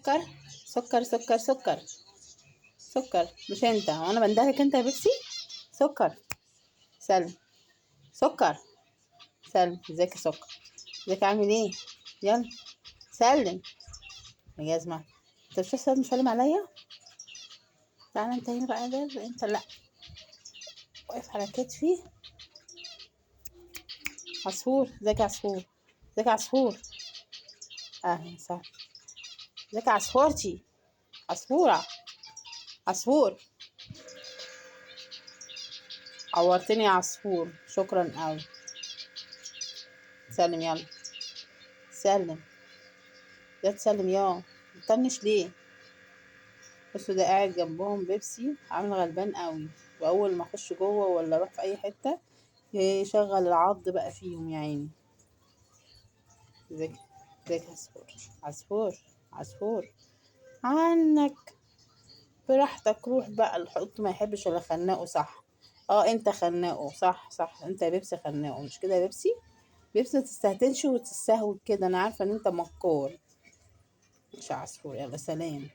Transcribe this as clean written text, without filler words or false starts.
سكر سكر سكر سكر سكر. مش انت، هو انا بندهلك انت يا بيبسي؟ سكر، سلم، سكر، سلم. ازيك يا سكر؟ ازيك عامل ايه؟ يلا سلم يا جزمة. انت مش لسه مسلم عليا؟ تعالى انت هنا بقى، ده انت لا واقف على كتفي. عصفور، ازيك يا عصفور؟ ازيك يا عصفور؟ اهلا وسهلا. ازيك يا عصفورتي؟ عصفورة، عصفور، عورتني يا عصفور، شكرا قوي. سلم، يلا سلم، يا تسلم يا مطنش ليه؟ بصوا ده قاعد جنبهم بيبسي عامل غلبان قوي، واول ما اخش جوه ولا اروح في اي حته يشغل العض بقى فيهم يا عيني. ازيك، ازيك يا عصفور؟ عصفور، عصفور عنك براحتك، روح بقى. الحط ما يحبش الا خناقه، صح؟ انت خناقه، صح صح، انت يا بيبسي خناقه، مش كده يا بيبسي؟ بيبسي ما تستهتنش وتستهوي كده، انا عارفه ان انت مكار. مش عصفور، يلا سلام.